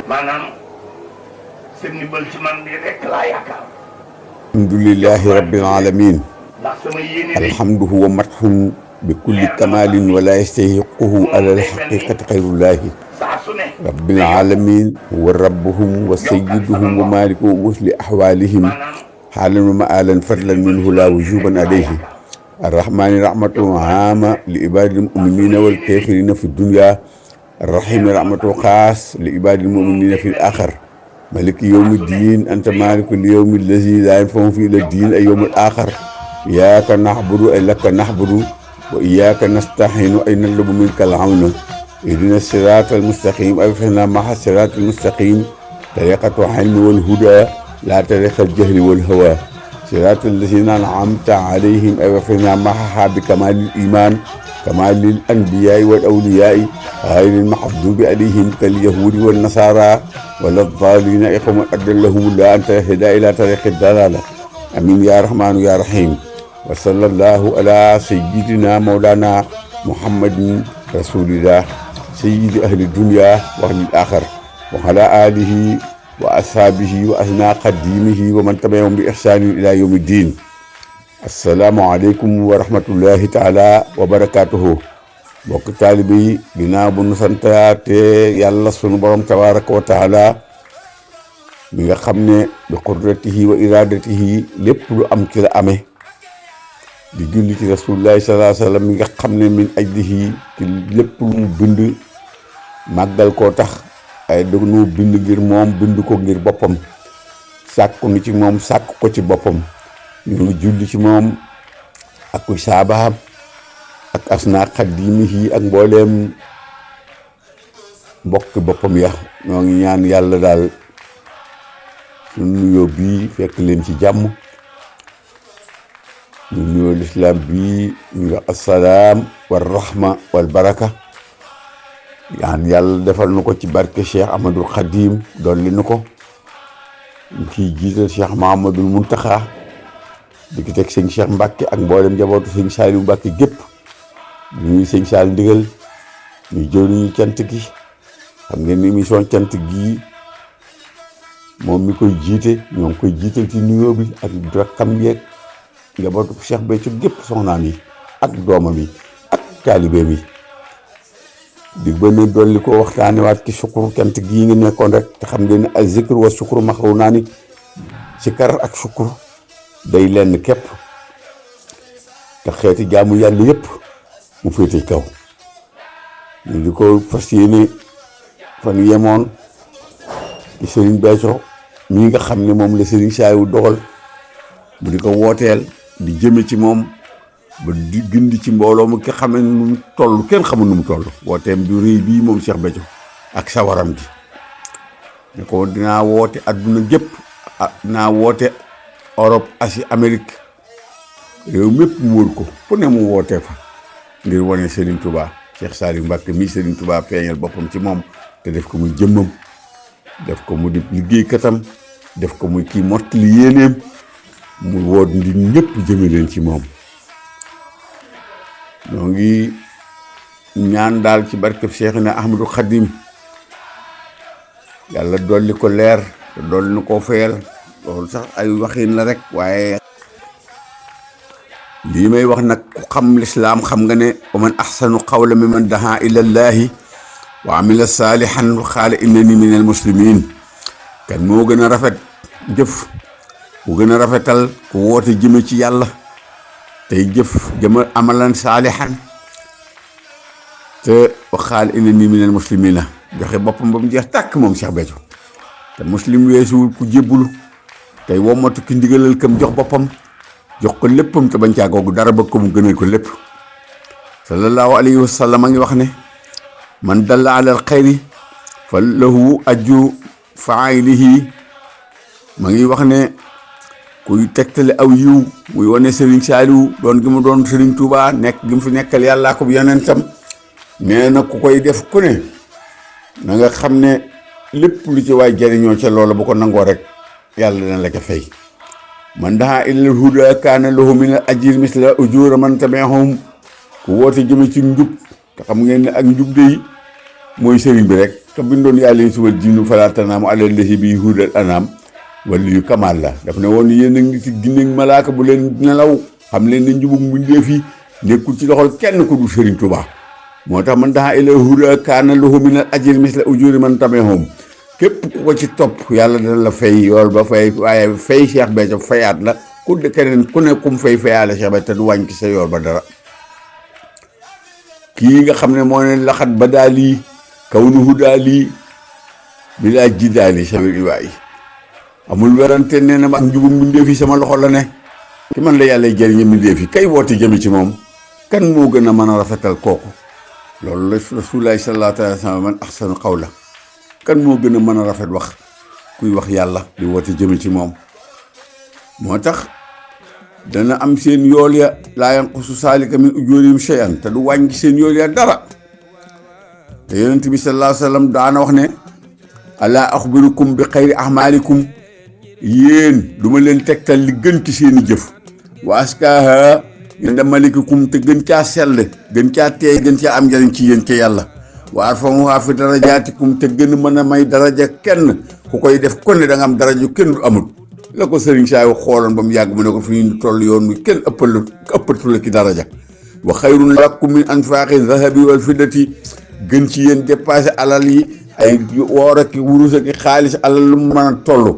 maanaam seen ndimbal ci man bi rek laa yaakaar. alhamdulillahi rabbil alamin ndax sama yéene day alhamdu huwa matxun bi kulli kamalin wala yastahiquhu ala alxaqiqati xayrullahi saa su ne rabbil alamin wa rabbuhum wa sayyiduhum wa malikuhum wasli ahwalihim xaalan wa maalan fadlan minhu la wujuban alayhi arrahmani rahmatu ama li ibadi lmuminina walkafirina fi dunya arrahimi rahmatu xaas li ibadi lmuminina fi alaxar maliki yawmi ddin anta maliku li yawmi allazi la yanfau fi ila ddin ay yawmi alaxar iyyaka na'budu ay laka na'budu wa iyyaka nasta'inu ay natlubu minka al-awna ihdina sirata al-mustaqim ay fahna ma'a sirata al-mustaqim tariqatu al-ilmi wal huda la tariqa al-jahli wal hawa sirata allazina an'amta alayhim ay fahna ma'a bi kamal al-iman kamal al-anbiya wal awliya غير المحظوظ عليهم كاليهود والنصارى ولا الضالين إقام أدلهم الله أنت هدى إلى طريق الضلالة أمين يا رحمن يا رحيم وصلى الله على سيدنا مولانا محمد رسول الله سيد أهل الدنيا وأهل الآخر وعلى آله وأصحابه وأثناء قديمه ومن تبعهم بإحسان إلى يوم الدين السلام عليكم ورحمة الله تعالى وبركاته mbokk taalibe yi ginnaaw bu nu santaate yàlla sunu borom tabaraka wa taala mi nga xam ne bi qudratihi wa iradatihi lépp lu am ci la amee di julli ci rasulullahi sallallahu alayhi wa sallam mi nga xam ne min ajlihi ci lépp lu mu bind màggal koo tax ay danu bind ngir moom bind ko ngir boppam sàkku ni ci moom sàkk ko ci boppam ñu ngi julli ci moom ak kuy saabaam ak asna xadimihi ak mbooleem mbokk boppam ya ñoo ngi ñaan yàlla daal suñu nuyoo bii fekk leen ci jàmm ñu nuyoo lislaam bii ñu nga assalaam wal rahma wal baraka yaan yàlla defal na ko ci barke Cheikh Ahmadul Khadim dolli na ko ñu ciy jiital Cheikh Mahamadul Muntaxa di ki teg sëñ Cheikh Mbacke ak mboolem njabootu sëñ Saliou Mbacke gépp ñuy sëñ Saal ndigal ñuy jëw ñu cant gi xam ngeen ni émission cant gii moom mi koy jiite ñoo ngi koy jiital ci nuyoo bi ak rakkam yeeg njabootu Cheikh Béthio gépp soxnaam yi ak doomam yi ak taalibeem yi di bënn dolli ko waxtaane waat ci sukkur cant gii nga nekkoon rek te xam ngeen ne ay zikr wa sukkur maxaw naa ni sikar ak sukkur day lenn képp te xeeti jaamu yàlla yëpp mu féete kaw ñu di ko fas yéene fan yemoon ci Serigne Béthio ñi nga xam ne moom la Serigne Saliou dogal mu di ko wooteel di jëme ci moom ba di gindi ci mbooloo mu ki xam ne nu mu toll kenn xamul nu mu toll wooteem du rëy bii moom Cheikh Béthio ak sawaram gi ne ko dinaa woote adduna gépp dinaa woote Europe Asie Amérique réew mépp mu wër ko fu ne mu wootee fa ngir wane Serigne Touba Cheikh Saliou Mbacke mii Serigne Touba feeñal boppam ci moom te def ko muy jëmmam def ko mu di liggéeykatam def ko muy kii mottali yéeneem mu woot ndi ñëpp jëme leen ci moom ñoo ngi ñaan daal ci barkeb Cheikhina Ahmadou Khadim yàlla dolli ko leer te dolli na koo fayal loolu sax ay waxin la rek waaye lii may wax nag ku xam lislaam xam nga ne wa man ahsanu qawla mimman daha ila llahi wa amila salihan wa qaala innani min al muslimin kan moo gën a rafet jëf ku gën a rafetal ku woote jëme ci yàlla tey jëf jëma amalan salihan te wa qaala innani min al muslimina joxe boppam ba mu jeex tàkk moom Cheikh Béthio te muslim weesuwul ku jébbulu tey wommatu ki ndigalal kam jox boppam jox ko léppam te bañ caa googu dara ba ko mu gënal ko lépp sallallahu alayhi wa sallam a ngi wax ne man dalla ala al xayri fa lahu ajru faa'ilihi ma ngi wax ne kuy tegtale aw yiw muy wane Serigne Saliou doon gi mu doon Serigne Touba nekk gi mu fi nekkal yàllaa ko yonentam nee na ku koy def ku ne na nga xam ne lépp lu ci waay jëriñoo ca loola bu ko nangoo rek yàlla dana la ca fay man daa ilal huda kaana lahu min al ajri misla ujura man tabi'ahum ku woote jëme ci njub te xam ngeen ne ak njub de mooy sëriñ bi rek te bindoon yàlla yi subal jinnu falatanaamu alal lahi bi hudal anam wala yu kamaal la daf ne woon yéen a ngi ci ginne malaaka bu leen nelaw xam leen ne njubug mbindeef yi nekkul ci loxol kenn ko du sëriñ Tuubaa moo tax man daa ila huda kaana lahu min al ajri misla ujuri man tabi'ahum képp ku ko ci topp yàlla dana la fay yool ba fay waaye fay Cheikh Béthio fayaat la ku de keneen ku ne kum fayaale Cheikh Béthio te du wàññi sa yool ba dara kii nga xam ne moo ne laxat ba daali kaw nu hudaali bi laa jidaali sama riwaay amul werante nee na ma ak njubug mbindeef yi sama loxo la ne ki man la yàlla jëriñe mbindeef yi kay woote jëme ci moom kan moo gën a mën a rafetal kooku loolu la rasulullaahi sallallaahu alayhi wa sallam man ahsanu qawla kan moo gën a mën a rafet wax kuy wax yàlla di woote jëme ci moom moo tax dana am seen yool ya laa yanqusu saalika min ujuurihim shay'an te du wàññi seen yool ya dara te yonent bi sallallaahu alayhi wa sallam daana wax ne alaa axbirukum bi xayri ahmaalikum yéen du ma leen tegtal li gën ci seeni jëf wa askaaha inda malikikum te gën caa sell gën caa teey gën caa am njariñ ci yéen ca yàlla wa arfamuha fi darajaatikum te gën mën a may daraja kenn ku koy def kon ne da nga am daraja kenn du amul la ko sëriñ saa yu xooloon ba mu yàgg mu ne ko fi ñu toll yoon wi kenn ëppatu la ki daraja wa xayrun lakum min anfaaqi zahabi wal fiddati gën ci yéen dépassé alal yi ay woor ak wurus ak xaalis alal lu mu mën a toll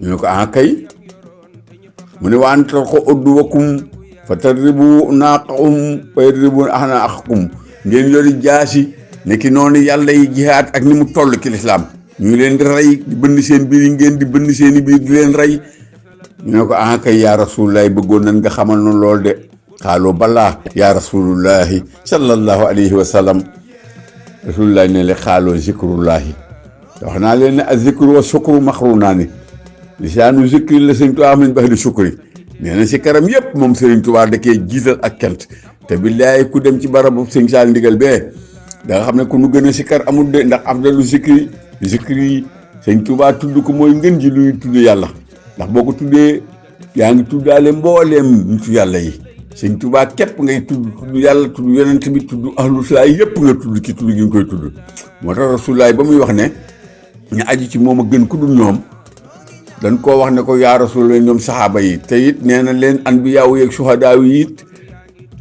ñu ne ko kay mu ne waan tar ko udduwakum fa tadribu naaqahum fa yadribu ahnaaqakum ngeen yori jaasi nekki noonu yàlla yi jihaad ak ni mu toll ci lislaam ñu leen di rey di bënn seen biir yi ngeen di bënn seen i biir di leen rey ñu ne ko kay yaa rasulullahi bëggoon nañ nga xamal noonu loolu de xaaloo balaa yaa rasulullahi sallallahu alayhi wa sallam rasulullahi ne le xaaloo zikrullahi wax naa leen ne a zikru wa sukru maxrunaani lisaanu zikri la sëñ Tuubaa min baxdi sukri nee na si karam yëpp moom sëriñ Tuubaa da koy jiital ak kent te billaay ku dem ci barabu sëñ Saal Ndigal bee da nga xam ne ku nu gën a si kar amul de ndax afdalu zikri yi sëñ Tuubaa tudd ko mooy ngën ji luy tudd yàlla ndax boo ko tuddee yaa ngi tuddaale mbooleem nitu yàlla yi sëñ Tuubaa képp ngay tudd yàlla tudd yonent bi tudd ahlu laay yëpp nga tudd ci tudd gi nga koy tudd moo tax rasulaay ba muy wax ne ñu aju ci moom a gën ku dul ñoom dañ koo wax ne ko yaa rasulullah ñoom saxaaba yi te it nee na leen anbiyaaw yeeg suhadaaw yi it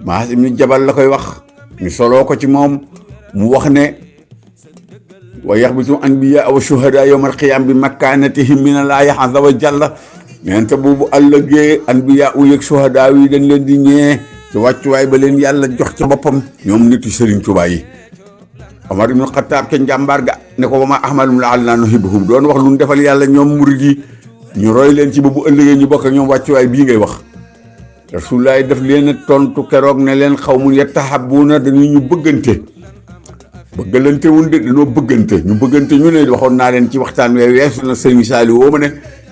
Maas ibnu Jabal la koy wax ñu soloo ko ci moom mu wax ne wa yaxbitu anbiyaa wa suhadaa yawmal qiyaam bi makaanatihim minallaahi azza wa jalla neen te boobu àllëgee anbiyaaw yeeg suhadaaw yi dañ leen di ñee ci wàccuwaay ba leen yàlla jox ca boppam ñoom nitu Sëriñ Tuubaa yi Omar ibnu Xattaab ca njàmbaar ga ne ko wa maa ahmalum la'allanaa nuhibbuhum doon wax lu ñu defal yàlla ñoom murid yi ñu roy leen ci ba bu ëllëgee ñu bokk ak ñoom wàccuwaay bii ngay wax rasulullaay daf leen a tontu keroog ne leen xawmun yattahabbuuna dañuy ñu bëggante bëggalante wun de dañoo bëggante ñu ne waxoon naa leen ci waxtaan wee weesu na sëriñ Saaliw woo ma ne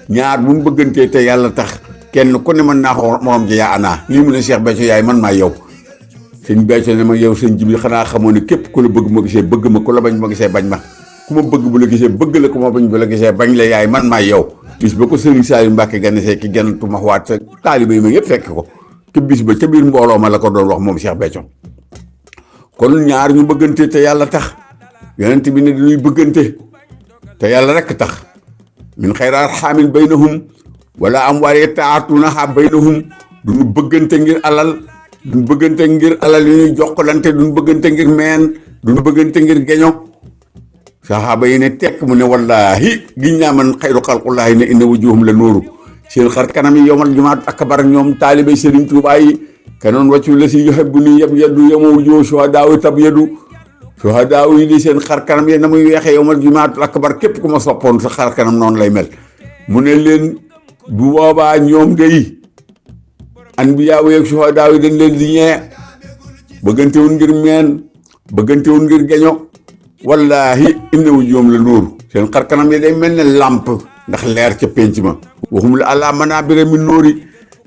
ñaar bu mu bëggantee te yàlla tax kenn ku ne mën naa ko morom ji yaa anaa lii mu ne Cheikh Béthio yaay man maa yow sëñ Béthio ne ma yow sëñ Jibril xanaa xamoo ne képp ku la bëgg ma gisee bëgg ma ku la bañ ma gisee bañ ma ku ma bëgg bu la gisee bëgg la ku ma bañ bu la gisee bañ la yaay man maa yow bis ba ko sëriñ Saliou Mbackeganisee ki genatu max waat sa taaliba yi ma yëpp fekk ko te bis ba ca biir mbooloo ma la ko doon wax moom Cheikh Béthio kon ñaar ñu bëggante te yàlla tax yonent bi ne dañuy bëggante te yàlla rek tax min xayra arxaamin baynahum wala am waaye taatunaha baynahum duñu bëggante ngir alal duñu bëggante ngir alal yi ñuy jokkalante duñu bëggante ngir meen duñu bëggante ngir geño saxaaba yi ne tekk mu ne wallaahi giñ naa man xayru xalqullaahi ne inna wujuhum la nooru seen xar kanam yi yowmal jumaat akbar ñoom taalibé Sëriñ Tuubaa yi kanoon wàccu la si yuhibbu ni yab yaddu yoma wujuhu shuhadaa tab yadu shuhadaa yi di seen xar kanam yi na muy weexee yowmal jumaat akbar képp ku ma soppoon sa xar kanam noonu lay mel mu ne leen bu boobaa ñoom day anbiyaa yeeg shuhadaa yi dañ leen di ñee bëggantewul ngir meen bëggantewul ngir geño wallahi inna wujuhum la nuur seen xar kanam yi day mel ne làmp ndax leer ca penc ma waxum la àla manaabira min nóori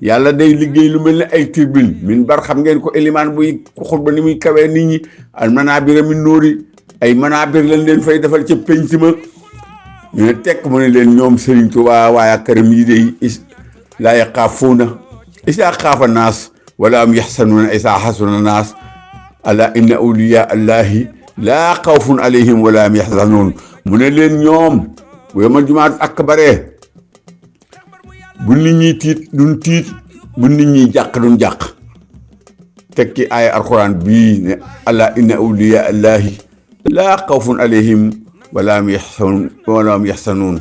yàlla day liggéey lu mel ne ay turbine min bar xam ngeen ko élimaan buy xutba ni muy kawee nit ñi al manaabira min nóori ay manaabir lañ leen fay defal ca penc ma ñu ne tekk mu ne leen ñoom Sëriñ Tuubaa waaye këram yi day laa yaxaafuuna isaa xaafa naas wala am yaxsanuuna isaa xasuna naas ala inna awliyaa allahi laa xawfun alayhim wala hum yaxzanuun mu ne leen ñoom bu yomal jumaat akbaree bu nit ñi tiit duñ tiit bu nit ñi jàq duñ jàq tekki aaya alquran bii ne ala inna awliya allahi laa xawfun alayhim wala hum yaxzanuun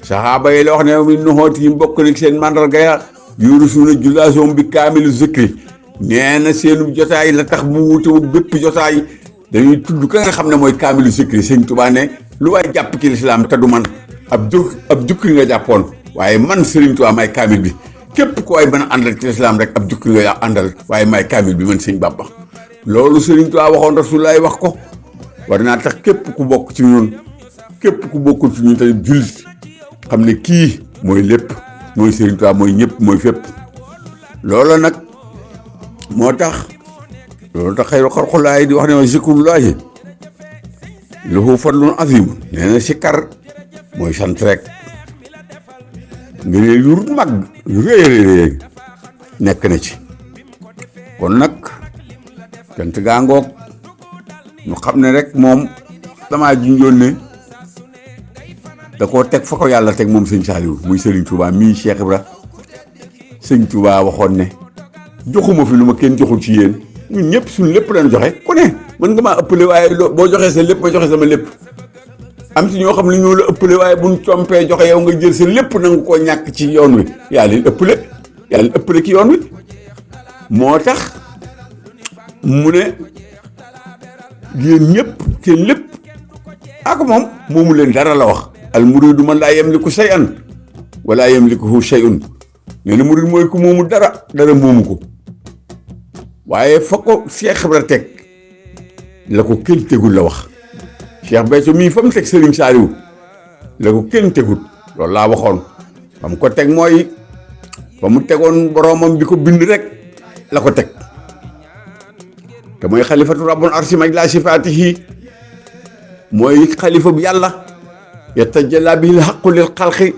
saxaaba yi la wax ne min nuxootihim bokk nag seen mandarga ya yurusuuna julaasoom bi kaamilu zikri nee na seenu jotaay la tax mu wutewut bépp jotaay dañuy tudd ka nga xam ne mooy kaamilu zikri sëñ Tuubaa ne lu waay jàpp ci lislaam te du man ab jukki nga jàppoon waaye man Sëriñ Tuubaa may kaamil bi képp ko waay mën a àndal ci lislaam rek ab jukki nga àndal waaye may kaamil bi man sëñ Bàmba loolu Sëriñ Tuubaa waxoon Rasulullaay wax ko war naa tax képp ku bokk ci ñun képp ku bokkul ci ñun te jullit xam ne kii mooy lépp mooy Sëriñ Tuubaa mooy ñëpp mooy fépp loolu nag moo tax xayru xalqulaahi di wax ne ma zikrullaahi lahu fadlun azim nee na sikkar mooy sant rek nga ne yu mag yu rëy nekk na ci kon nag cant gaa ngoog ñu xam ne rek moom damaa junjoon ne da koo teg fa ko yàlla teg moom sëñ Saliou muy Serigne Touba mii Cheikh Ibra sëñ Touba waxoon ne joxuma fi lu ma kenn joxul ci yéen ñun ñëpp suñu lépp lañ joxe ku ne mën nga maa ëppale waaye boo joxee sa lépp ma joxe sama lépp am ci ñoo xam ne ñoo la ëppale waaye buñ compee joxe yow nga jël sa lépp nangu koo ñàkk ci yoon wi yaa leen ëppale ki yoon wi moo tax mu ne yéen ñëpp seen lépp ak moom moomu leen dara la wax al muridu man laa yamliku shay'an wala yamlikuhu shay'un nee na murid mooy ku moomu dara moomu ko waaye fa ko Cheikh Ibra teg la ko kenn tegul la wax Cheikh Béthio mii fa mu teg Serigne Saliou la ko kenn tegul loolu laa waxoon fa mu ko teg mooy fa mu tegoon boroomam bi ko bind rek la ko teg te mooy xalifatu rabbul arsi majla sifaatihi mooy xalifa bu yàlla yatajalla bihi l-haqqu lil xalqi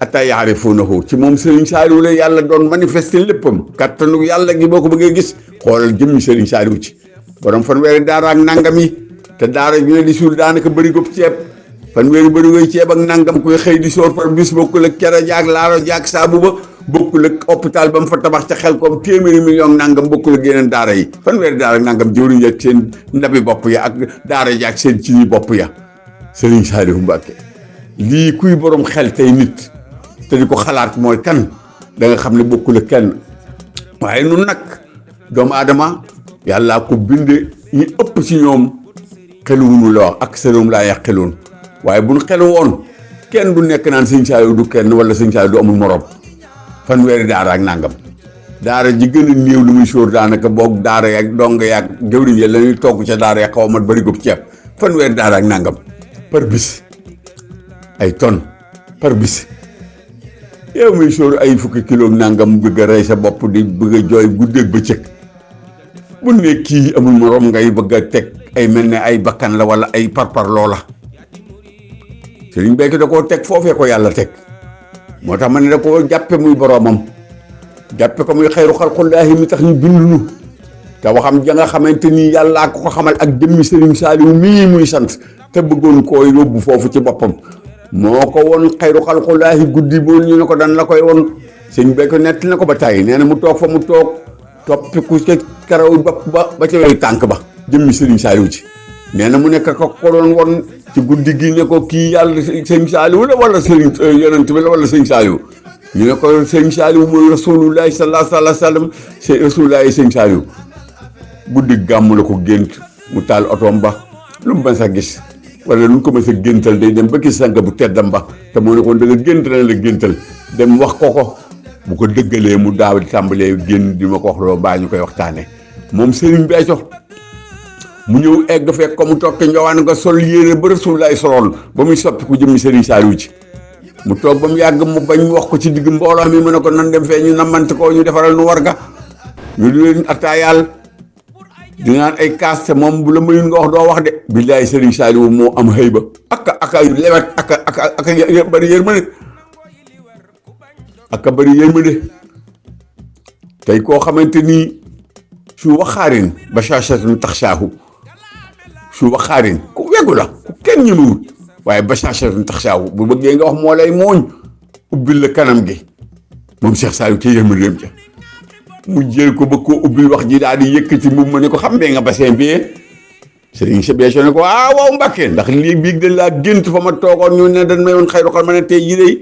ataa yaarifuunahu ci moom Serigne Saliou la yàlla doon manifester léppam kattanu yàlla gi boo ko bëggee gis xoolal jëmmi Serigne Saliou ci borom fanweeri daara ak nangam yi te daara ñu ne di suul daanaka bëri ko ceeb fanweeri bëri ngay ceeb ak nangam koy xëy di soor par bis bokkul ak kere jaag laaro jaag saabu ba bokkul ak hôpital ba mu fa tabax ca xel koom téeméeri million nangam bokkul ak yeneen daara yi fanweeri daara ak nangam jëwriñ ak seen ndabi bopp ya ak daara jaag seen ci ñi bopp ya Serigne Saliou Mbacké lii kuy borom xel tey nit te di ko xalaat mooy kan da nga xam ne bokkul ak kenn waaye nun nag doomu aadama yàllaa ko binde ñi ëpp ci ñoom xeluwunu la wax ak sëroom laa yàq xeloon waaye buñ xelu woon kenn du nekk naan sëñ Saliou du kenn wala sëñ Saliou du amul morom fanweeri daara ak nangam daara ji gën a néew lu muy sóor daanaka boog daara yaag dong yaag jëwriñ ya la ñuy togg ca daara ya xaw ma bari góob ceeb fanweeri daara ak nangam par bis ay tonnes par bis yow muy sóor ay fukki kilo nangam bëgg a rey sa bopp di bëgg a jooy guddeeg bëccëg bu ne kii amul morom ngay bëgg a teg ay mel ne ay bakkan la wala ay parpar loola Serigne Béthio da koo teg foofee ko yàlla teg moo tax ma ne da koo jàppe muy boromam jàppe ko muy xayru xalqullaahi mi tax ñu bindunu te waxam ja nga xamante ni yàllaa ko xamal ak jëmmi Serigne Saliou mii muy sant te bëggoon koo yóbbu foofu ci boppam moo ko woon xayru xalqullaahi guddi boon ñu ne ko dan la koy woon sëñ Béthio nett na ko ba tàyyi nee na mu toog fa mu toog toppiku ca karaw bopp ba ca weyu tànk ba jëmmi Serigne Saliou ci nee na mu nekk ko doon woon ci guddi gi ne ko kii yàlla sëñ Saliou la wala Serigne yonent bi la wala sëñ Saliou ñu ne ko sëñ Saliou mooy rasulullahi sallallahu alayhi wa sallam c'est rasulullahi sëñ Saliou guddi gàmm la ko gént mu taal otoom ba lu mu mën sa gis wala lu ko mën sa géntal day dem ba gis sànq bu teddam ba te moo ne ko da nga gént na la géntal dem wax ko bu ko dëggalee mu daaw di tàmbalee génn di ma ko wax loo baa ñu koy waxtaane moom Serigne Béthio mu ñëw egg fekk ko mu toog te njowaan nga sol yére ba Rasulullaay soloon ba muy soppi ku jëmmi Serigne Saliou ci mu toog ba mu yàgg mu bañ wax ko ci digg mbooloo mi mu ne ko nan dem fee ñu namante ko ñu defaral nu warga ñu di leen attaayaal di naan ay kaas te moom bu la mayun nga wax doo wax de billaay Serigne Saliou moo am xëy ba aka lewet aka bari yërmande aka bari yërmande tey koo xamante ni su waxaarin ba sachatun tax saahu su waxaarin ku weggu la ku kenn ñëmewut waaye bashashatun taxshaahu bu bëggee nga wax moo lay mooñ ubbil la kanam gi moom Cheikh Saliou ci yërmandeem ja mu jël ko ba koo ubbil wax ji daal di yëkkati mbubb ma ne ko xam bee nga bassin bi sëriñ sa Béthio ne ko waaw Mbàkke ndax lii biig dañ laa gént fa ma toogoon ñu ne dañ may woon xayru xol ma ne tey ji day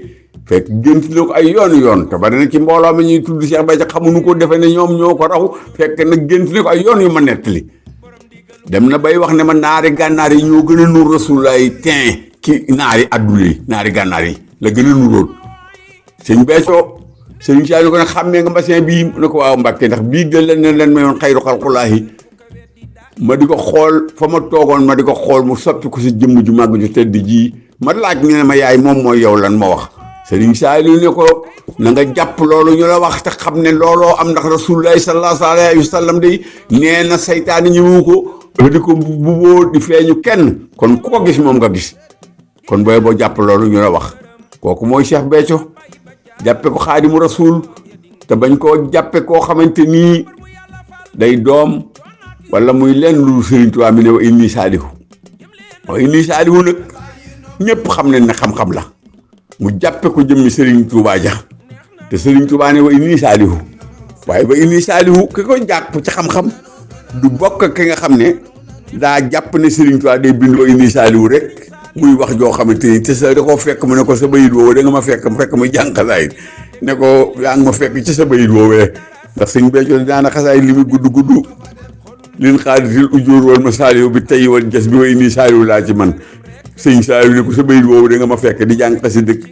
fekk gént la ko ay yoon te bari na ci mbooloo mi ñuy tudd Cheikh Béthio xamuñu ko defe ne ñoom ñoo ko raw fekk nag gént ne ko ay yoon yu ma nettali dem na bay wax ne ma naari gànnaar yi ñoo gën a nuur Rasulullaay tin ki naari adduna yi naari gànnaar yi la gën a nuróon sëñ Béthio sëriñ Saliou ko nag xàmmee nga bassin bii ne ko waaw Mbàkke ndax bii de leen may woon xayru xalqulaahi ma di ko xool fa ma toogoon ma di ko xool mu soppi ko si jëmm ju màgg ju tedd ji ma laaj ñu ne ma yaay moom mooy yow lan ma wax sëriñ Saliou ne ko na nga jàpp loolu ñu la wax te xam ne looloo am ndax Rasulullahi sallallahu alayhi wa sallam day nee na saytaane ñëwu ko ba di ko buboo di feeñu kenn kon ku ko gis moom nga gis kon booy boo jàpp loolu ñu la wax kooku mooy Cheikh Béthio jàppe ko xaadimu rasul te bañ koo jàppe koo xamante nii day doom wala muy lenn lu Sëriñ Tuubaa mi ne wa inni saalihu nag ñëpp xam nañ ne xam-xam la mu jàppe ko jëmmi Sëriñ Tuubaa ja te Sëriñ Tuubaa ne wa inni saalihu waaye wa inni saalihu ki ko jàpp ci xam-xam du bokk ki nga xam ne daa jàpp ne Sëriñ Tuubaa day bind wa inni saalihu rek muy wax joo xamante ni te sa da koo fekk mu ne ko sa bayit woowu da nga ma fekk muy jàng xasaayit ne ko yaa ngi ma fekk ci sa bayit woowee ndax sëñ Béthio daana xasaay li muy gudd lin xaaditil ujóor wal ma saalihu bi tey wal jas bi way nii saalihu laa ci man sëñ Saliou ne ko sa bayit woowu da nga ma fekk di jàng xasi dëkk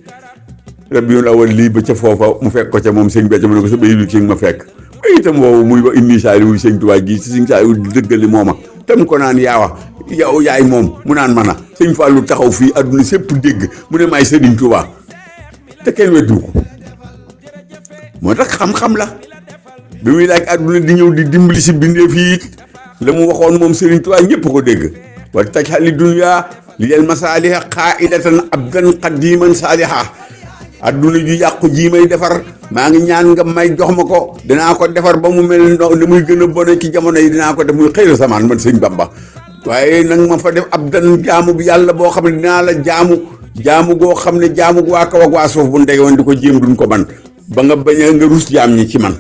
Rabiul Awwal lii ba ca foofa mu fekk ko ca moom sëñ Béthio mu ne ko sa bayit wi ci nga ma fekk bayitam woowu muy ba inni saalihu sëñ Tuubaa gi si sëñ Saliou di dëggal ni mooma tam ko naan yaawa yow yaay moom mu naan man a sëñ Fallou taxaw fii adduna sépp dégg mu ne maay Sëriñ Tuubaa te kenn weddu ko moo tax xam-xam la bi muy laaj adduna di ñëw di dimbali si bindee fii it la mu waxoon moom Sëriñ Tuubaa ñëpp ko dégg wa tajxali dunya liyal masaaliha qaa'idatan abdan qadiman saaliha adduna ju yàqu ji may defar maa ngi ñaan nga may jox ma ko dinaa ko defar ba mu mel ni muy gën a bone ci jamono yi dinaa ko def muy xëyru samaan man sëñ Bamba waaye nag ma fa def ab dan jaamu bi yàlla boo xam ne dinaa la jaamu goo xam ne jaamu waa kaw ak waa suuf bu ndege woon di ko jéem duñ ko man ba nga bañ a nga rus jaam ñi ci man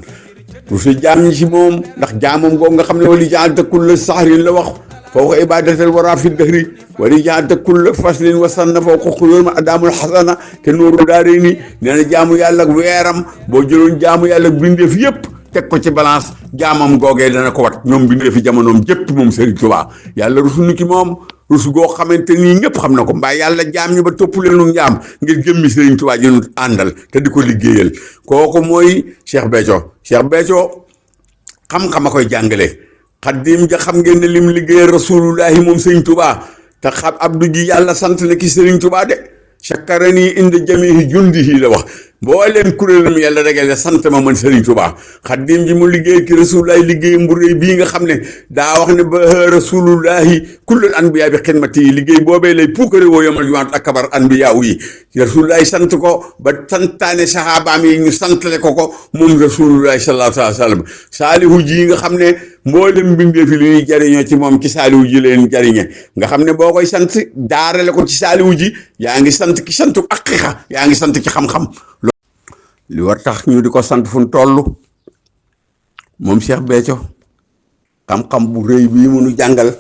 rus jaam ñi ci moom ndax jaamam goo nga xam ne wali jaalta kulla sahrin la wax fawqa ibadatal wara fi dahri wali jaalta kulla faslin wa sanna fawqa xuyóor ma adamul xasana te nooru daaree ni nee na jaamu yàlla ak weeram boo jëloon jaamu yàlla ak bindeef yëpp teg ko ci balance jaamam googee dana ko wat ñoom bindee fi jamonoom jëpp moom Sëriñ Tuubaa yàlla rusuñu ki moom rus goo xamante nii ñëpp xam na ko mbaa yàlla jaam ñu ba topp leenu njaam ngir jëmmi Sëriñ Tuubaa ñu àndal te di ko liggéeyal kooku mooy Cheikh Béthio xam-xam a koy jàngale xaddim ja xam ngeen ne lim liggéeyal rasulullahi moom Sëriñ Tuubaa te xam abdu ji yàlla sant na ki Sëriñ Tuubaa de chakarani inda jamihi jundihi la wax boo leen kuréelam yàlla regale sant ma man Sëriñ Tuubaa xaddim ji mu liggéey ki rasulullahi liggéey mburéy bii nga xam ne daa wax ne ba rasulullahi kullul anbiya bi xidmati yi liggéey boobee lay puukare woo yomal jumaat akabar anbiya yi rasulullahi sant ko ba santaane saxaabaam yi ñu santale ko moom rasulullahi sallallahu alayhi wa sallam saalihu ji nga xam ne mboolem mbindee fi li ñuy jariñoo ci moom ci saalihu ji leen jariñe nga xam ne boo koy sant daarale ko ci saalihu ji yaa ngi sant ki santu aqiqa yaa ngi sant ci xam-xam li war tax ñu di ko sant fu mu toll moom Cheikh Béthio xam-xam bu rëy bii mënu jàngal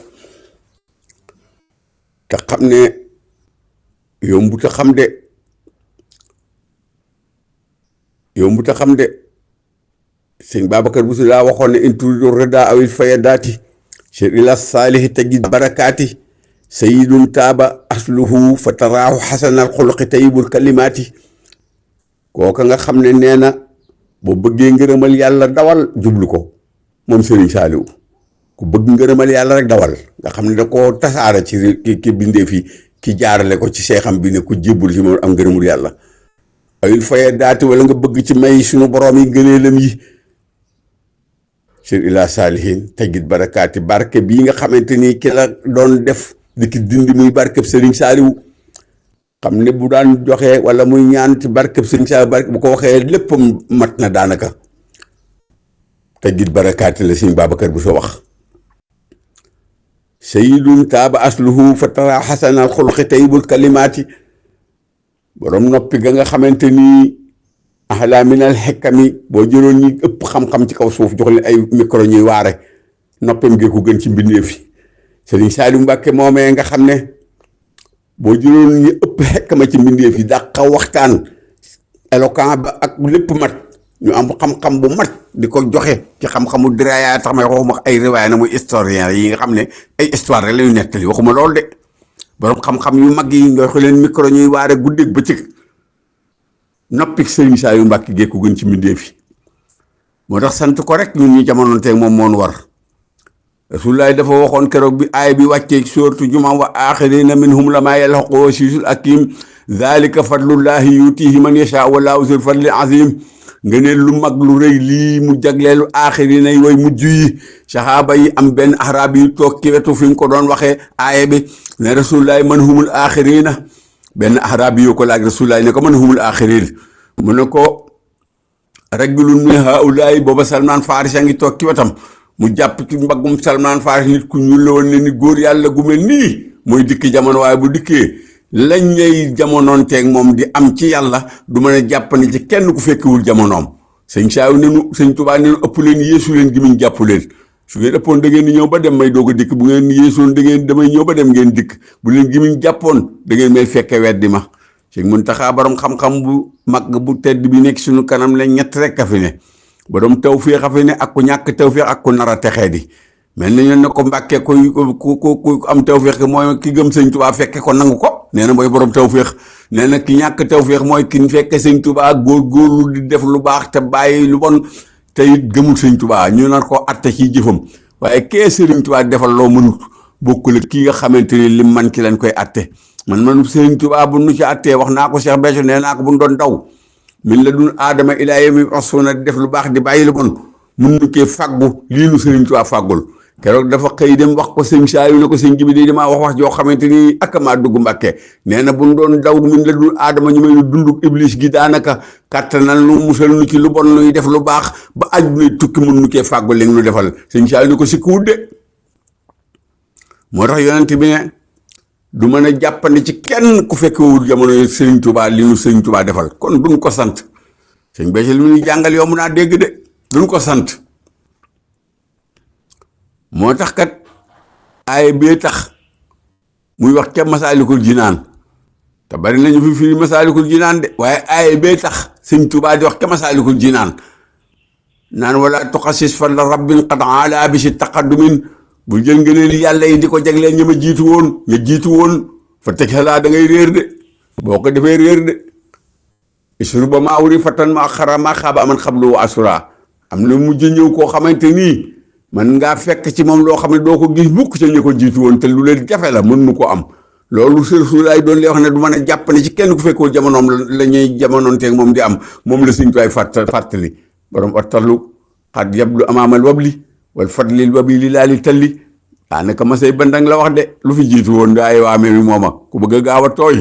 te xam ne yombut a xam de sëñ Babacar Bousso daa waxoon ne in turidu rida awil fayadaati sir ila saalihi tajid barakaati sayidun taaba asluhu fa taraahu xasanal xuluqi tayibul kalimaati kooka nga xam ne nee na boo bëggee ngërëmal yàlla dawal jublu ko moom Sëriñ Saliou ku bëgg ngërëmal yàlla rek dawal nga xam ne da koo tasaara ci ki bindee fi ki jaarale ko ci seexam bi ne ku jébbul ci moom am ngërëmul yàlla awil faye daati wala nga bëgg ci may suñu borom yi ngëneelam yi sir ila saalihin tajid barakaati barke bii nga xamante ni ki la doon def di ki dindi muy barkeb Sëriñ Saliou xam ne bu daan joxe wala muy ñaan ci barkeb Sëriñ Saliou barke bu ko waxee lépp mat na daanaka tajid barakaati la sëñ Babacar Bousso wax sayidun taaba asluhu fa tara xasanal xulqi tayyibul kalimaati borom noppi ga nga xamante ni ahla minal xekkami boo jëloon ñi ëpp xam-xam ci kaw suuf jox leen ay micro ñuy waare noppam gee ko gën ci mbindeef yi Sëriñ Saaliw Mbàkke moomee nga xam ne boo jëloon ñi ëpp xekkama ci mbindeef yi dàq waxtaan éloquent ba ak lépp mat ñu am xam-xam bu mat di ko joxe ci xam-xamu diraya tax may waxuma ay riwaaya na muy historien yi nga xam ne ay histoire rek la ñu nettali waxuma loolu de borom xam-xam yu mag yi nga leen micro ñuy waare guddeeg bëccëg noppi Sëriñ Saaliw Mbàkke gee ko gën ci mbindeef yi moo tax sant ko rek ñun ñu jamono teeg moom moon war Rasulullaay dafa waxoon keroog bi aay bi wàccee sooratu Jumaa wa aaxirina minhum lamaa yalhaqu asiisul hakiim zaalika fadlullaahi yuutiihi man yashaa wallaahu zul fadlil aziim nga ne lu mag lu rëy lii mu jagleelu aaxirina yi way mujj yi saxaaba yi am benn arab yi toog ci wetu fi nga ko doon waxee aaya bi ne Rasulullaay man humul aaxirina benn arab yi yoo ko laaj Rasulullaay ne ko man humul aaxirin mu ne ko rajulun min haa'ulaa'i booba Salmaan Faarisi a ngi toog ci wetam mu jàpp ci mbaggum Salmaan Faarisi nit ku ñuul la woon ne ni góor yàlla gu mel nii mooy dikki jamono waaye bu dikkee lañ ñay jamonoon teeg moom di am ci yàlla du mën a jàpp ne ci kenn ku fekkiwul jamonoom sëñ Saaliw nenu sëñ Tuubaa nenu ëpp leen yéesu leen gi muñ jàpp leen su ngeen ëppoon da ngeen di ñëw ba dem may doog a dikk bu ngeen yéesoon damay ñëw ba dem ngeen dikk bu leen gi muñ jàppoon da ngeen may fekke weddi ma sëñ Muntaxaa borom xam-xam bu mag bu tedd bi nekk suñu kanam la ñett rek a fi ne borom tawféex a fi ne ak ku ñàkk tawféex ak ku nar a texee di mel na ñu ne ko Mbàkke ku am tawféex mooy ki gëm sëñ Tuubaa fekke ko nangu ko nee na mooy borom tawféex nee na ki ñàkk tawféex mooy ki fekke sëñ Tuubaa góorgóorlu di def lu baax te bàyyi lu bon te it gëmul sëñ Tuubaa ñu nar ko atte ci jëfam waaye kee sëriñ Tuubaa defal loo mënut bokkul ak kii nga xamante ni lim man ki lañ koy atte man sëriñ Tuubaa bu nu ci attee wax naa ko Cheikh Béthio nee naa ko bu nu doon daw min la dun aadama ilaa yawmi yub'asuuna di def lu baax di bàyyi lu bon mun nu kee fàggu lii nu sëriñ Tuubaa fàggul keroog dafa xëy dem wax ko sëñ Saaliw ne ko sëñ ji bi di damaa wax joo xamante ni ak maa dugg Mbàkke nee na bu nu doon daw min la dun aadama ñu may dunduk iblis gi daanaka kàttanal nu musal nu ci lu bon nuy def lu baax ba àdduna tukki mun nu kee fàggu li nu defal sëñ Saaliw ne ko si kuut de moo tax yonent bi ne du mën a jàppandi ci kenn ku fekkewul jamono yi sëriñ Tuubaa li nu sëriñ Tuubaa defal kon duñ ko sant sëñ Béthio li mu ñu jàngal yow mun naa dégg de duñ ko sant moo tax kat aaya bee tax muy wax ca Masaalikul Jinaan te bari nañu fi firi Masaalikul Jinaan de waaye aaya bee tax sëñ Tuubaa di wax ca Masaalikul Jinaan naan wala tuxasis fa la rabbin qad ala bi si taqaddumin bu jël ngëneel yàlla yi di ko jagleel ña jiitu woon fa teg xelaa da ngay réer de boo ko defee réer de isru ba maa wuri fatan ma xara ma xaaba aman xablu wa asura am na mujj ñëw koo xamante nii man ngaa fekk ci moom loo xam ne doo ko gis mukk ca ña ko jiitu woon te lu leen jafe la mën nu ko am loolu Rasulullaay doon lay wax ne du mën a jàpp ne ci kenn ku fekkoo jamonoom la ñuy jamonoonteeg moom di am moom la Sëñ Tuubaa fàttali borom ottalu xat yablu amaamal wabli wal fadlil wabi li laali talli daanaka masay bandang la wax de lu fi jiitu woon waaye waame wi mooma ku bëgg a gaaw a tooy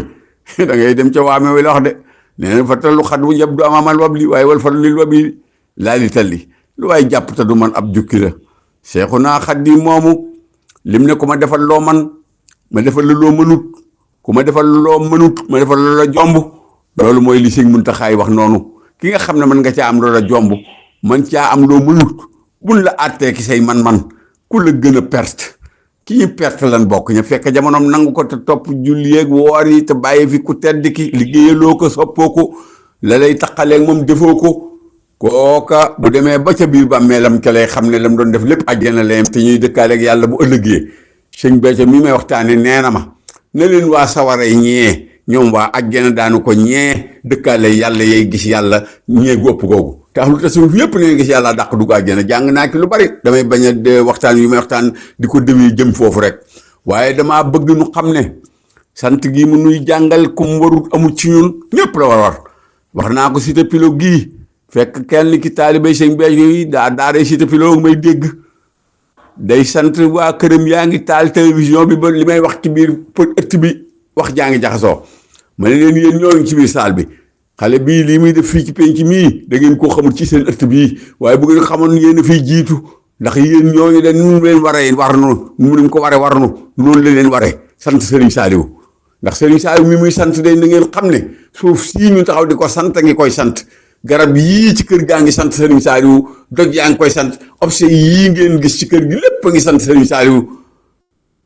da ngay dem ca waame wi la wax de nee na fatalu xat wu yabdu amaamal wabli waaye wal fadlil wabi laali talli lu waaye jàpp te du man ab jukki la Seexuna Xaadim moomu lim ne ku ma defal loo man ma defal la loo mënut ku ma defal loo mënut ma defal la jomb loolu mooy li Sëñ Muntaxaa wax noonu ki nga xam ne mën nga caa am loola jomb man caa am loo mënut buñ la àttee ki say man-man ku la gën a perte ki ñu perte lan bokk ñu fekk jamonoom nangu ko te topp julli yeeg woor yi te bàyyi fi ku tedd ki liggéeyaloo ko soppoo ko la lay taqaleeg moom defoo ko kooka bu demee ba ca biir bàmmeelam ca lay xam ne lam doon def lépp àjjana layam te ñuy dëkkaaleeg yàlla bu ëllëgee sëñ Béthio mi may waxtaane nee na ma ne leen waa sawara yi ñee ñoom waa àjjana daanu ko ñee dëkkaale yàlla yay gis yàlla ñee gu ëpp googu te ahlu tasawuf yëpp ne gis yàlla dàq dugg àjjana jàng naa ki lu bari damay bañ a waxtaan yu may waxtaan di ko déwee jëm foofu rek waaye damaa bëgg nu xam ne sant gi mu nuy jàngal kum warut amul ci ñun ñëpp la war wax naa ko Cité Pilote gii fekk kenn ki taalibey sëñ Béthio yi daaree Cité Pilote may dégg day sant waa këram yaa ngi taal télévision bi ba li may wax ci biir ëtt bi wax jaa ngi jaxasoo ma ne leen yéen ñoo ngi ci biir saal bi xale bii lii muy def fii ci penc mii da ngeen koo xamul ci seen ëtt bii waaye bu ngeen xamoon yéen a fiy jiitu ndax yéen ñooñu de nu leen waree war nu mu ko waree war nu noonu la leen waree sant Serigne Saliou ndax Serigne Saliou mi muy sant de na ngeen xam ne suuf sii ñu taxaw di ko sant ngi koy sant garab yii ci kër gaa ngi sant Serigne Saliou doj yaa ngi koy sant obse yii ngeen gis ci kër gi lépp a ngi sant Serigne Saliou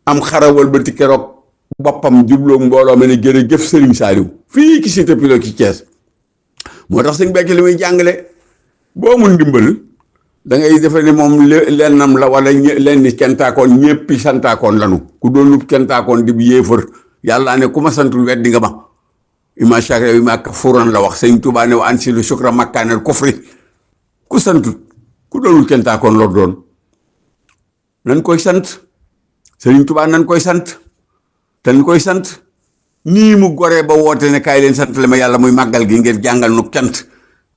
am xarawal ba ti keroog boppam jubloo mbooloo ma ne jërëjëf Serigne Saliou fii ki cité Pilote ci Thiès moo tax sëñ Béthio li muy jàngale boo mun ndimbal da ngay defe ne moom lennam la wala lenn kentaakoon ñéppi santaakoon lanu ku doonut kentaakoon di yéefar yàlla ne ku ma santul weddi nga ma ima shakara bi ma kafuran la wax sëñ Tuubaa ne wa an silu shukra makkaanal kufri ku santut ku doonul kentaakoon lor doon nan koy sant sëñ Tuubaa nan koy sant te ñu koy sant nii mu goree ba woote ne kaay leen sant le ma yàlla muy màggal gi ngeen jàngal nu cant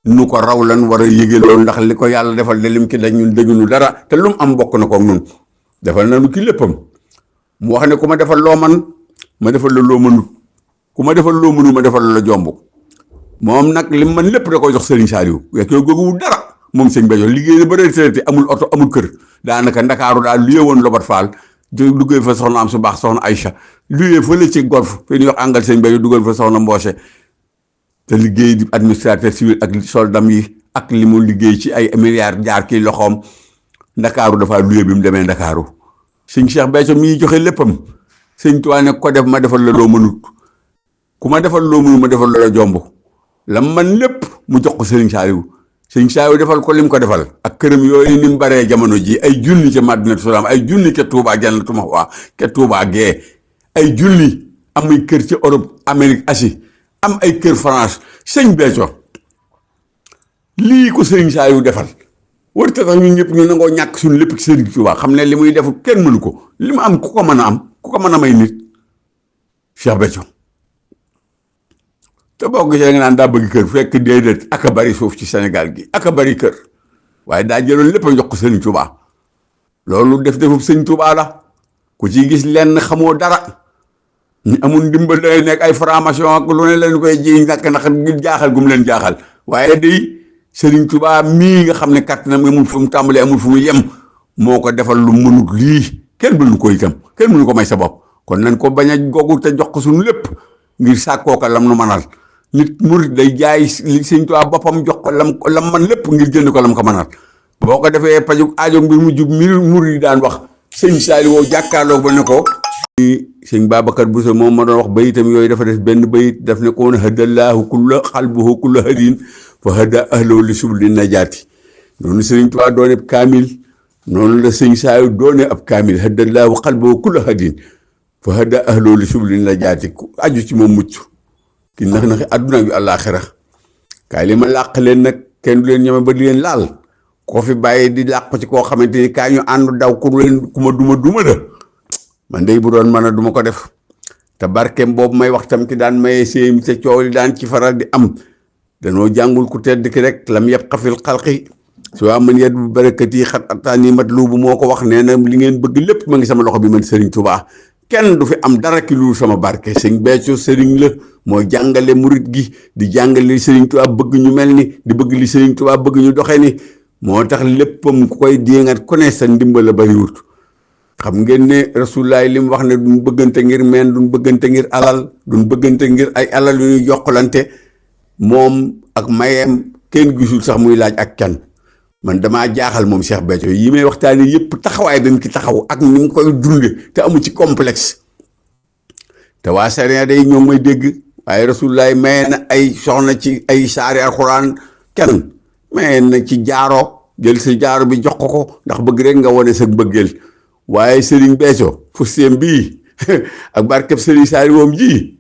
nu ko raw lan war a yëge loolu ndax li ko yàlla defal de lim ki dañ ñun dëgguñu dara te lu mu am bokk na ko nun defal na nu ki léppam mu wax ne ku ma defal loo man ma defal la loo mënut ku ma defal loo mënut ma defal la jomb moom nag lim man lépp da koy jox Serigne Saliou wekk yow googu dara moom sëñ Béthio liggéey na ba retraité amul oto amul kër daanaka ndakaaru daal luyee woon Lobat Fall duggee fa soxna am su baax soxna Aïcha luyee fa la ci golf fi ñuy wax àngal sëñ Béthio dugal fa soxna Mboose te liggéey di administrateur civil ak soldam yi ak li mu liggéey ci ay milliards jaar kii loxoom ndakaaru dafa luyee bi mu demee ndakaaru sëñ Cheikh Béthio mi joxe léppam sëñ Tuubaa ne ko def ma defal la loo mënut ku ma defal loo mënut ma defal la jomb la man lépp mu jox ko sëñ Saliou sëñ Saliou defal ko lim ko defal ak këram yooyu ni mu baree jamono ji ay junni ca Madinatu Salaam ay junni ca Touba Jannatu Mahwa ca Touba Gee ay junni amuy kër ci Europe Amérique Asie am ay kër France sëñ Béthio lii ko sëñ Saliou defal war te tax ñun ñëpp ñu nangoo ñàkk suñu lépp ci sëriñ Touba xam ne li muy def kenn mënu ko li mu am ku ko mën a am ku ko mën a may nit Cheikh Béthio te boo gisee nga naan daa bëgg kër fekk déedéet ak a bari suuf ci Sénégal gi ak a bari kër waaye daa jëloon lépp a jox ko sëñ Touba loolu defub sëñ Touba la ku ci gis lenn xamoo dara ñu amul ndimbal day nekk ay formation ak lu ne leen koy ji nak ndax ngir jaaxal gum leen jaaxal waaye day sëriñ Touba mii nga xam ne kàttanam amul fu mu tàmbalee amul fu mu yem moo ko defal lu mënut lii kenn mënu ko itam kenn mënu ko may sa bopp kon nañ ko bañ a gogu te jox ko suñu lépp ngir sàkkoo ko lam nu manal nit murit day jaay li sëñ Tuubaa boppam jox ko lam man lépp ngir jënd ko lam ko manal boo ko defee paju aajo mbir mu jub murit yi daan wax sëñ Saliou jàkkaarloo ba ne ko sëñ Babacar Bousso moom ma doon wax bayitam yooyu dafa def benn bayit daf ne ko woon hadallaahu kulla xalbuhu kulla hadin fa hada ahlahu li subli najaati noonu sëñ Tuubaa doone ab kaamil noonu la sëñ Saliou doone ab kaamil hadallaahu xalbuhu kulla hadin fa hada ahlahu li subli najaati ku aju ci moom mucc ki nax àdduna bi àllaaxira kaay li ma làq leen nag kenn du leen ñeme ba di leen laal koo fi bàyyi di làq ci koo xamante ni kaay ñu ànd daw ku leen ku ma duma da man day bu doon mën a duma ko def te barkeem boobu may wax tam ki daan maye séem te coow li daan ci faral di am danoo jàngul ku tedd ki rek lam yëpp xafil xalqi su waa man yet bu barakat yi xat ataani mat lu bu moo ko wax nee na li ngeen bëgg lépp ma ngi sama loxo bi man Serigne Touba kenn du fi am dara ki lu sama barke sëñ Béthio Serigne la mooy jàngale murit gi di jàngale li Serigne Touba bëgg ñu mel ni di bëgg li Serigne Touba bëgg ñu doxee ni moo tax léppam ku koy déngat ku ne sa ndimbal la bariwut xam ngeen ne Rasulullah li mu wax ne duñ bëggante ngir meen duñ bëggante ngir alal duñ bëggante ngir ay alal yu ñuy jokkalante moom ak mayeem kenn gisul sax muy laaj ak kenn man damaa jaaxal moom Cheikh Béthio yi may waxtaane yëpp taxawaay dañ ki taxaw ak ni mu koy dunde te amu ci complexe te waa Sénégal day ñoom may dégg waaye Rasulullah maye na ay soxna ci ay saari alxuraan kenn maye na ci jaaro jël sa jaaro bi jox ko ndax bëgg rek nga wone sa bëggeel waaye Serigne Béthio fustéem bii ak barkeb Serigne Saliou woom ji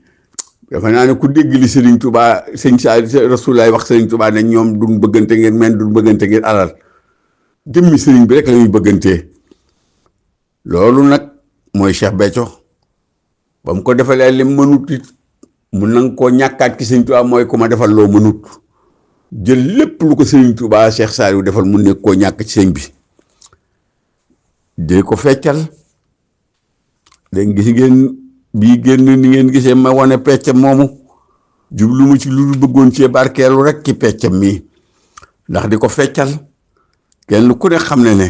dafa naa ne ku dégg li Serigne Touba sëñ Saliou Rasulullah wax Serigne Touba ne ñoom duñ bëggante ngeen men duñ bëggante ngeen alal jëmmi Serigne bi rek la ñuy bëggantee loolu nag mooy Cheikh Béthio ba mu ko defalee lim mënut it mu nang koo ñàkkaat ki Serigne Touba mooy ku ma defal loo mënut jël lépp lu ko Serigne Touba Cheikh Saliou defal mu nekk koo ñàkk ci sëñ bi dee ko feccal léegi gis ngeen bii génn ni ngeen gisee ma wane peccam moomu jublu mu ci lu bëggoon cee barkeelu rek ci peccam mii ndax di ko feccal kenn ku ne xam ne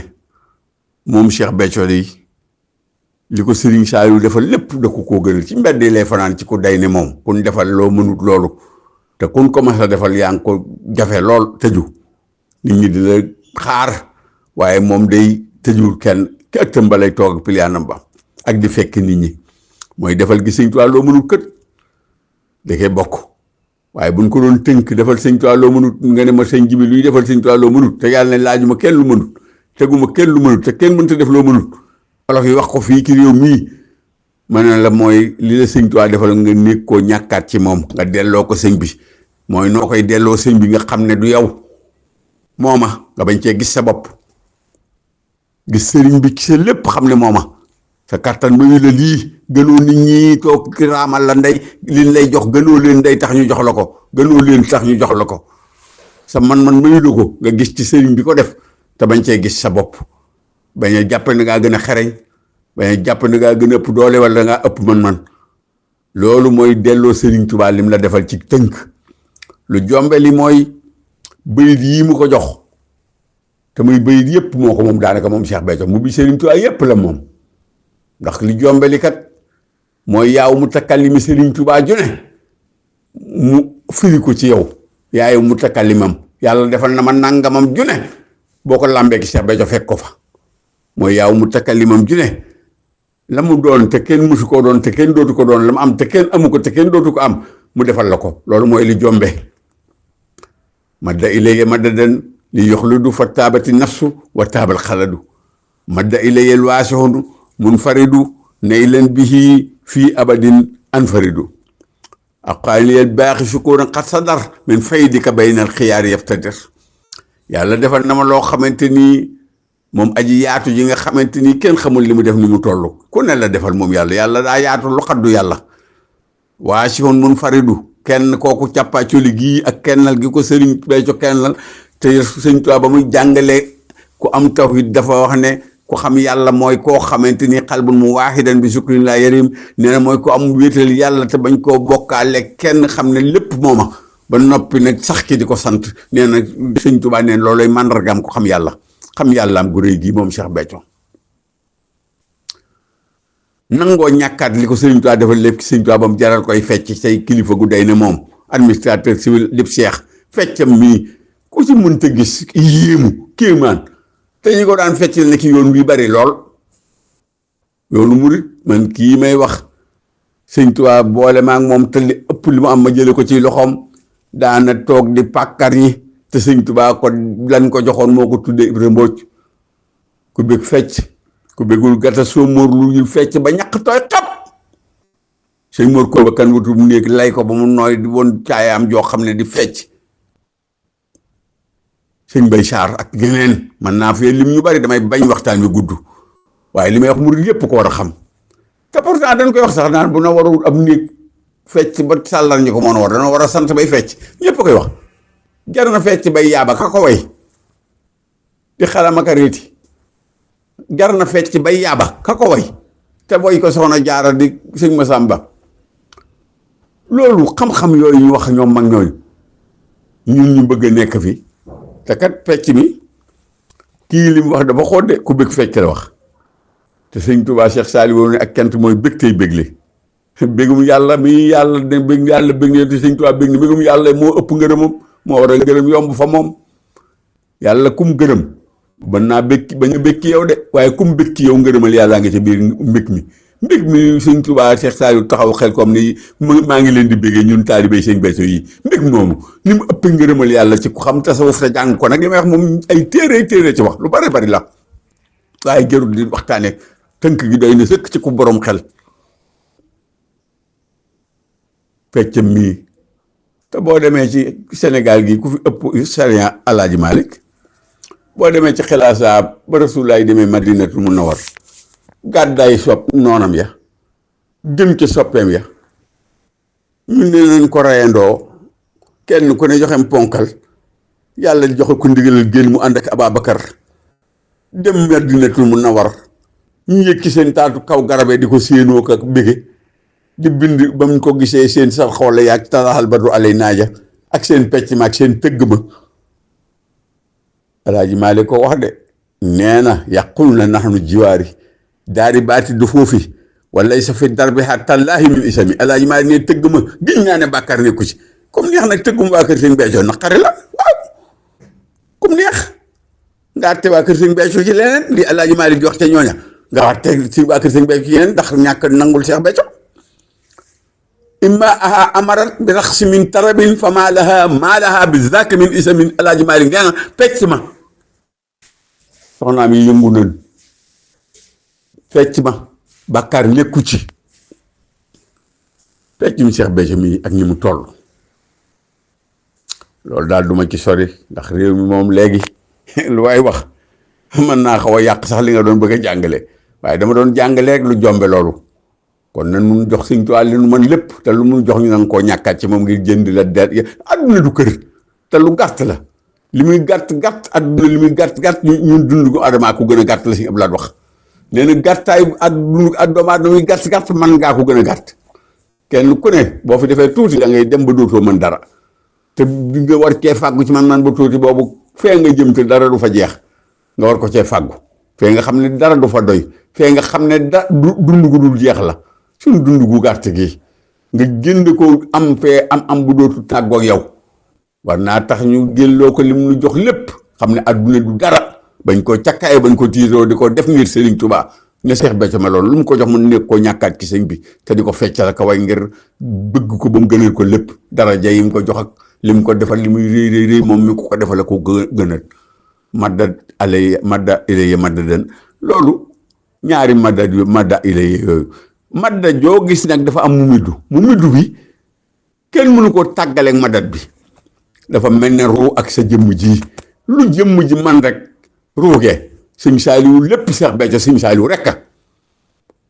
moom Cheikh Béthio li ko Serigne Saliou defal lépp da ko koo gënal ci mbedd lay fanaan ci ku day ne moom kun defal loo mënut loolu te kun commencé defal yaa ngi ko jafe lool tëju nit ñi di la xaar waaye moom day tëjuwul kenn ki ëttam ba lay toog ak piliyaanam ba ak di fekk nit ñi mooy defal gi Sëñ Tuubaa loo mënut kët da koy bokk waaye buñ ko doon tënk defal Sëñ Tuubaa loo mënut nga ne ma sëñ Jibi luy defal Sëñ Tuubaa loo mënut te yàlla ne laajuma kenn lu mënut teguma kenn lu mënut te kenn mënta def loo mënut wolof yi wax ko fii ci réew mii ma ne la mooy li la Sëñ Tuubaa defal nga nekk koo ñàkkaat ci moom nga delloo ko sëñ bi mooy noo koy delloo sëñ bi nga xam ne du yow mooma nga bañ cee gis sa bopp gis sëriñ bi ci sa lépp xam ne mooma sa kattan mayu la lii gënoo nit ñi toog raamal la ndey liñ lay jox gënoo leen ndey tax ñu jox la ko gënoo leen tax ñu jox la ko sa man-man mayu la ko nga gis ci sëriñ bi ko def te bañ cee gis sa bopp bañ a jàpp ne ngaa gën a xereñ bañ a jàpp ne ngaa gën a ëpp doole wala ngaa ëpp man-man loolu mooy delloo Sëriñ Tuubaa lim la defal ci tënk lu jombe li mooy bayit yii mu ko jox te muy bayit yëpp moo ko moom daanaka moom Cheikh Béthio mu bi Sëriñ Tuubaa yëpp la moom ndax li jombe li kat mooy yaaw mu takkallimi Sëriñ Tuubaa ju ne mu firi ko ci yow yaayu mu takkallimam yàlla defal na ma nangamam ju ne boo ko làmbee ki Cheikh Béthio fekk ko fa mooy yaaw mu takkallimam ju ne la mu doon te kenn musu koo doon te kenn dootu ko doon la mu am te kenn amu ko te kenn dootu ko am mu defal la ko loolu mooy li jombe madda ilayya madadan li yoxludu fa taabati nafsu wa taabal xaladu madda ilayya waasihun munfaridu nay leen bihi fii abadin anfaridu aqaaliyal baaxi sukuran xat sadar min faydika baynal xiyaar yaftadir yàlla defal na ma loo xamante ni moom aji yaatu ji nga xamante ni kenn xamul li mu def ni mu toll ku ne la defal moom yàlla daa yaatu lu xaddu yàlla waasihun munfaridu kenn kooku càppaacoli gii ak kennal gi ko Sëriñ Béthio kennal te Sëñ Tuubaa ba muy jàngale ku am tawhid dafa wax ne ku xam yàlla mooy koo xamante ni xalbun mu waaxidan bi sukrin laa yarim nee na mooy ko am wéetal yàlla te bañ koo bokkaale kenn xam ne lépp mooma ba noppi nag sax ki di ko sant nee na Sëñ Tuubaa neen looloy màndargaam ko xam yàllaam gu rëy gii moom Cheikh Béthio nangoo ñàkkaat li ko Sëriñ Tuubaa defal lépp Sëriñ Tuubaa ba mu jaral koy fecc say kilifa gu day ne moom administrateur civil lépp Cheikh feccam mii ku ci mënta gis yéemu kéemaan te ñu ko daan fecc ne ki yoon wi bari lool yoonu murit man kii may wax Sëriñ Tuubaa boole maa ngi moom te li ëpp li mu am ma jële ko ci loxoom daana toog di pàkkar ñi te Sëriñ Tuubaa ko lan ko joxoon moo ko tuddee Ibra Mbooj ku bëgg fecc ku bëggul gata soo móor lu ñu fecc ba ñaq tooy xap sëñ móor ko ba kan wutu mu néeg lay ko ba mu nooy di woon caayaam joo xam ne di fecc sëñ Bay Saar ak geneen man naa fee lim ñu bari damay bañ waxtaan wi gudd waaye li may wax murid yépp ko war a xam te pourtant dañ koy wax sax naan bu na warul am néeg fecc ba sàllar ñi ko moon war dana war a sant bay fecc ñépp koy wax jar na fecc bay yaaba ka ko way di xalam ak a réeti jar na fecc bay yaaba ka ko way te boy ko soxna jaara di sëñ Masamba loolu xam-xam yooyu ñu wax ñoom mag ñooñu ñun ñu bëgg a nekk fi te kat fecc mi kii li mu wax dafa xoode ku bëgg fecc la wax te sëñ Tuubaa Cheikh Saliou ne ak kent mooy bëgg tey bëggle bëggum yàlla mi yàlla ne bëgg yàlla bëgg ne te sëñ Tuubaa bëgg ne bëggum yàlla moo ëpp ngërëmam moo war a ngërëm yomb fa moom yàlla kum gërëm mën naa bëkki bañ a bëkki yow de waaye kum bëkki yow ngërëmal yàllaa nga ca biir mbëg mi sëñ Tuubaa Cheikh Saliou taxaw xel comme ni maa ngi leen di bëggee ñun taalibé sëñ Béthio yi mbëg moomu ni mu ëpp ngërëmal yàlla ci ku xam tasawuf te jàng ko nag li may wax moom ay téere ci wax lu bari bari la waaye jarul di waxtaane tënk gi doy na sëkk ci ku borom xel feccam mii te boo demee ci Sénégal gi ku fi ëpp sariya Alaaji Malick boo demee ci xilaasa ba Rasulullaay demee Madinatul Munawwar gàddaay sopp noonam ya jëm ci soppeem ya ñu ne nañ ko reyandoo kenn ku ne joxem ponkal yàlla joxe ko ndigalal génn mu ànd ak Ababacar dem Madinatul Munawwar ñu yëg ci seen taatu kaw garabe di ko séenoo ko ak bége di bind ba mu ko gisee seen sar xoole yaag talaxal badru alay naaja ak seen pecc ma ak seen tëgg ma Alaaji Maalik ko wax de nee na yaqul na nahnu jiwaari daari baati du foofi wala sa fi darbi hattallaahi min isami alaaji maa ne tëgg ma giñ naa ne bàkkaar nekku ci comme neex nag tëggum waa kër sëñ Béthio naqari la waaw comme neex nga atte waa kër sëñ Béthio ci leneen li alaaji maa di jox ca ñooña nga atte ci waa kër sëñ Béthio ci yeneen ndax ñàkk nangul Cheikh Béthio imma aha amarat bi raxsi min tarabin fa maa laha bi zaka min isamin alaaji maa di nee na pecc ma soxnaam yi yëngu nañ fecc ma bàkkaar nekku ci feccum Cheikh Béthio mi ak ñi mu toll loolu daal duma ci sori ndax réew mi moom léegi lu waay wax mën naa xaw a yàq sax li nga doon bëgg a jàngale waaye dama doon jàngale rek lu jombe loolu kon nan mun jox Sëñ Tuubaa li nu mën lépp te lu mun jox ñu nanga koo ñàkkaat ci moom ngir jënd la der adduna du kër te lu gàtt la li muy gàtt adduna li muy gàtt ñun dund ko adama ko gën a gàtt la si Abdoulaye wax nee na gàttaay ak dund ak doomu aadama muy gàtt man ngaa ko gën a gàtt kenn ku ne boo fi defee tuuti da ngay dem ba dootoo mën dara te bi nga war cee fàggu ci man ba tuuti boobu fee nga jëm te dara du fa jeex nga war ko cee fàggu fee nga xam ne dara du fa doy fee nga xam ne dund gu dul jeex la suñu dund gu gàtt gi nga jënd ko am fee am bu dootu tàggoog yow war naa tax ñu gélloo ko lim nu jox lépp xam ne adduna du dara bañ ko cakkaay bañ ko tiiroo di ko def ngir Serigne Touba ne Cheikh Béthio ma loolu lu mu ko jox mu nekk koo ñàkkaat ci sëñ bi te di ko feccal ak way ngir bëgg ko ba mu gënal ko lépp daraja yi mu ko jox ak li mu ko defal li muy réy moom mi ko defal ko gënal madda ilayya maddadan loolu ñaari madda ilayya yooyu madda joo gis nag dafa am mu middu bi kenn mënu koo tàggaleeg maddat bi dafa mel ne ruu ak sa jëmm ji lu jëmm ji man rek ruugee sëñ Saaliwu lépp Cheikh Béthio sëñ Saaliwu rekk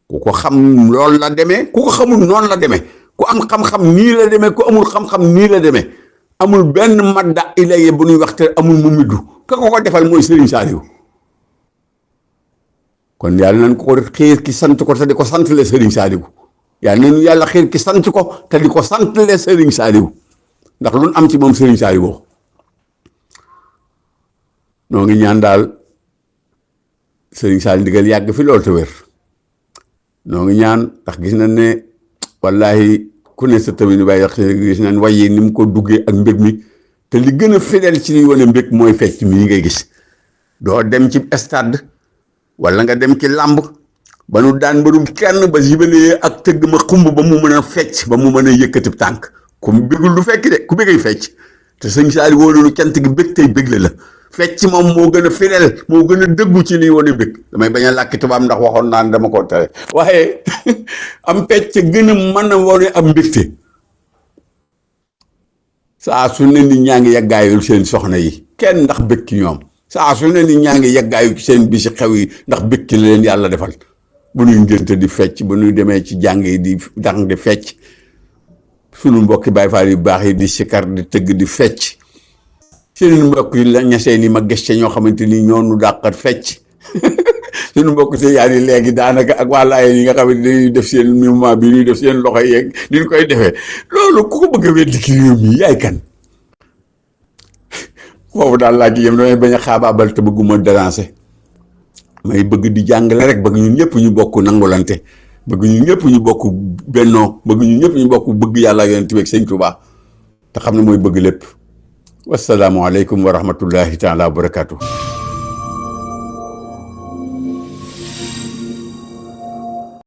ku ko xam loolu la demee ku ko xamul noonu la demee ku am xam-xam nii la demee ku amul xam-xam nii la demee amul benn madda ilayya bu ñuy wax te amul mu middu ka ko defal mooy sëriñ Saaliwu kon yàlla nañ ko xiir ki sant ko te di ko santle sëriñ Saaliwu yàlla nañu yàlla xiir ki sant ko te di ko santle sëriñ Saaliwu ndax lu am ci moom sëriñ Saaliwu noo ngi ñaan daal sëriñ Saaliwu ndigal yàgg fi loolu te wér noo ngi ñaan ndax gis nañ ne wallahi ku ne sa tamit bàyyi wax gis nañ wayi ni mu ko duggee ak mbég mi te li gën a fidèle ci liy wane mbég mooy fecc mii ngay gis doo dem ci stade wala nga dem ci làmb ba nu daan mbërum kenn ba jibalee ak tëgg ma xumb ba mu mën a fecc ba mu mën a yëkkati tànk ku mu bégul du fekk de ku bégay fecc te sëñ Saaliwu woo loolu cant gi bég tey bégle la fecc moom moo gën a fidèle moo gën a dëggu ci liy wane bég damay bañ a làkki tubaab ndax waxoon naan dama ko tere waaye am fecc gën a mën a wane am mbégte saa su ne nit ñaa ngi yàggaayul seen soxna yi kenn ndax bég ci ñoom saa su ne nit ñaa ngi yàggaayu ci seen bisi xew yi ndax bég ci la leen yàlla defal bu nuy ngénte di fecc bu nuy demee ci jàng yi di dang di fecc sunu mbokki Baay Faal yu baax yi di sikar di tëgg di fecc seen mbokk yi la ñasee ni ma gëste ñoo xamante ni ñoo nu dàqat fecc sunu mbokk te yaar yi léegi daanaka ak waa Laayeen yi nga xam ne dañuy def seen mouvement bi ñuy def seen loxo yeeg ni ñu koy defee loolu ku ko bëgg a weddi ci réew mi yaay kan foofu daal laa ci yem damay bañ a xaabaabal te bëgguma déranger may bëgg di jàngale rek bëgg ñun ñëpp ñu bokk nangulante bëgg ñun ñëpp ñu bokk bennoo bëgg ñun ñëpp ñu bokk bëgg yàlla ak Yonent bi ak Sëñ Tuubaa te xam ne mooy bëgg lépp wasalaamualeykum wa rahmatullahi taala wa barakatuh